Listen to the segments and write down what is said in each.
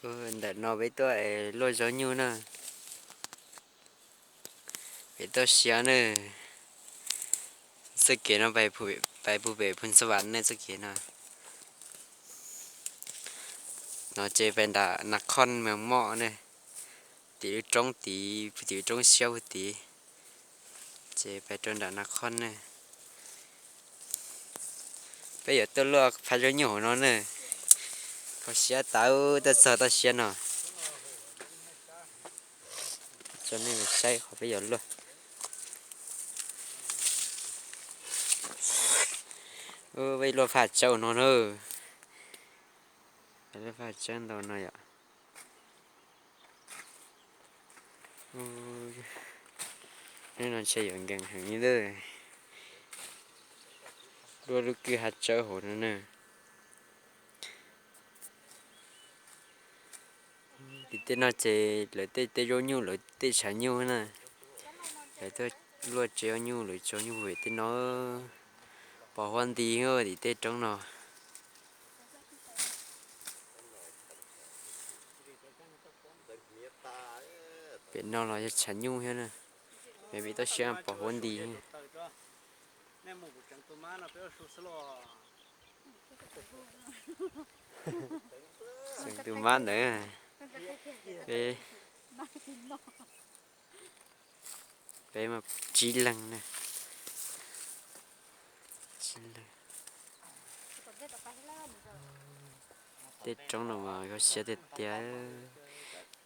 Ntawm no peb tuaj luaj zaub nyuj na. Peb tuaj siab na. Txoj kev no pais pug pem Phu Ntxas Vam ne txoj kev no. No ces pais nram Nas Khoj Mees Moj ne. Tim lub roob tid, tim lub roob siab puag tid. Ces pais rau nram Nas Khoj ne. Peb yuav tuaj luaj phab zaub nyuj hauv no ne. Kho siab tas, tuaj txog toj siab no. Tso nej saib qhov peb yuav luaj. Peb luaj phaj tsawb no na. Peb luaj phaj tsawb ntau no yom. Hnub no ntshe yuav nkees heev li. Luaj lub kwj hav tsawb hauv no na. Tim tej no ces lawv tej tej zaub nyuj, lawv tej tshav nyuj na. Lawv tuaj luaj tsev zaub nyuj, lawv tsev zaub nyuj pem tej no. Pos huab nti tim tej roob no. Pem no los yog tshav nyuj thiab na. Pem toj siab pos huab nti. Tseem tus mab ntawd, peb, peb mas tsib leeg na. Tsib leeg. Tej roob no mas kho siab tiag tiag.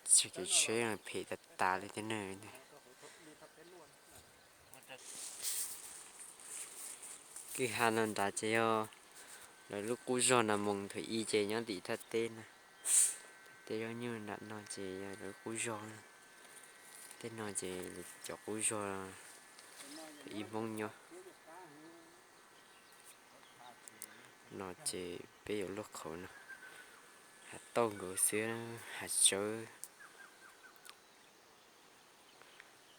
Txoj kev tsheb phem tas tas li thiab na. Kwj ha no nrad ces yog lawv lub qub zog Nas Moos Thuam I ces nyob tim thaj teb na. Tej zaub nyuj nram no ces yog lawv qub zog. Tej no ces cov qub zog Thuam I Hmoob nyob. No ces peb yuav luaj qhauv no. Hav tauj nkaus xwb, hav tsawb.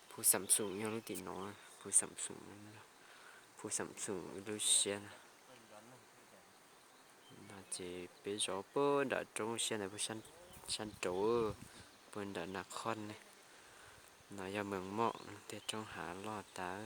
Phu Xam Xoom nyob lub tim no, Phu Xam Xoom, Phu Xam Xoom lub siab na. No ces peb zov puag nram roob siab ntawd, sab nraud, puag nram Nas Khoj ne. No yog Mees Moj, tej roob hav loj tas.